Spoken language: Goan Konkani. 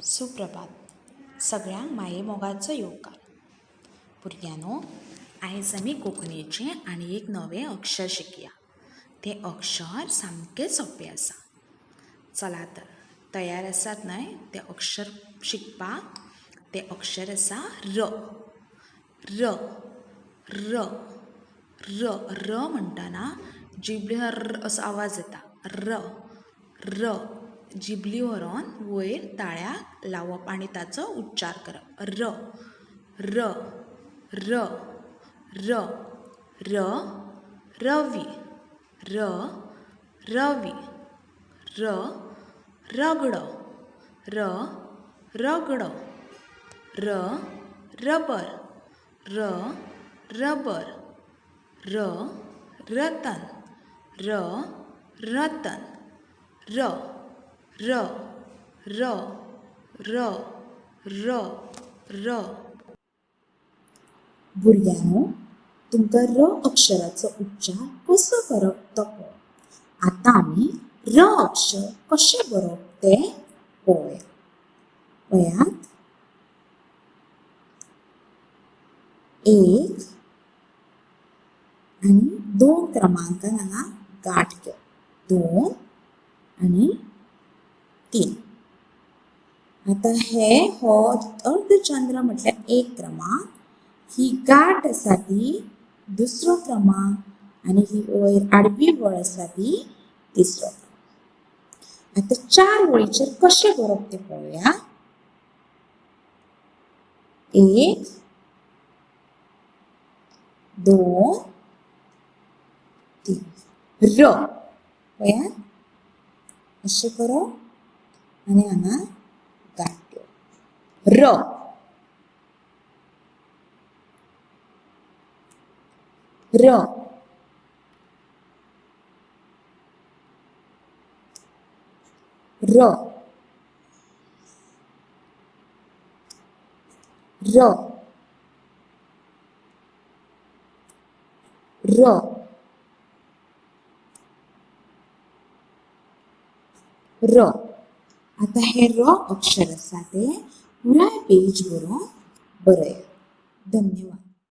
सुप्रभात. सगळ्यांक मायेमोगाचो येवकार. भुरग्यांनो, आयज आमी कोंकणीचें आनी एक नवें अक्षर शिकया. तें अक्षर सामकें सोंपें आसा. चला तर, तयार आसात न्हय तें अक्षर शिकपाक? तें अक्षर आसा र. र र र. र म्हणटना जिबली र असो आवाज येता. र र. जिबली व्हरोन वयर ताळ्याक लावप आनी ताचो उच्चार करप. र र र र. र रवी, र रवी, र रगडो, र रगडो, र रबर, र रबर, र रतन, र रतन, र र र र र र. भुरग्यांनो, तुमकां र अक्षराचो उच्चार कसो करप तो कळ्ळो. आतां आमी र अक्षर कशें बरोवप तें पळोवया. पळयात, 1 आनी 2 क्रमांकान हांगा गांठ घेवप. 2 आनी 3. आतां हे हो अर्धचंद्र म्हटल्यार 1 क्रमांक, ही गांठ आसा ती दुसरो क्रमांक आनी ही वयर आडवी वळ आसा ती तिसरो क्रमांक. आतां 4 वळीचेर कशें बरोवप तें पळोवया. 1 2 3. र. पळयात, अशें करप आनी हांगा गांठ घेवप. र. र. र. र. र. र. आतां हें र अक्षर आसा तें पुराय पेज बरोवन बरयात. धन्यवाद.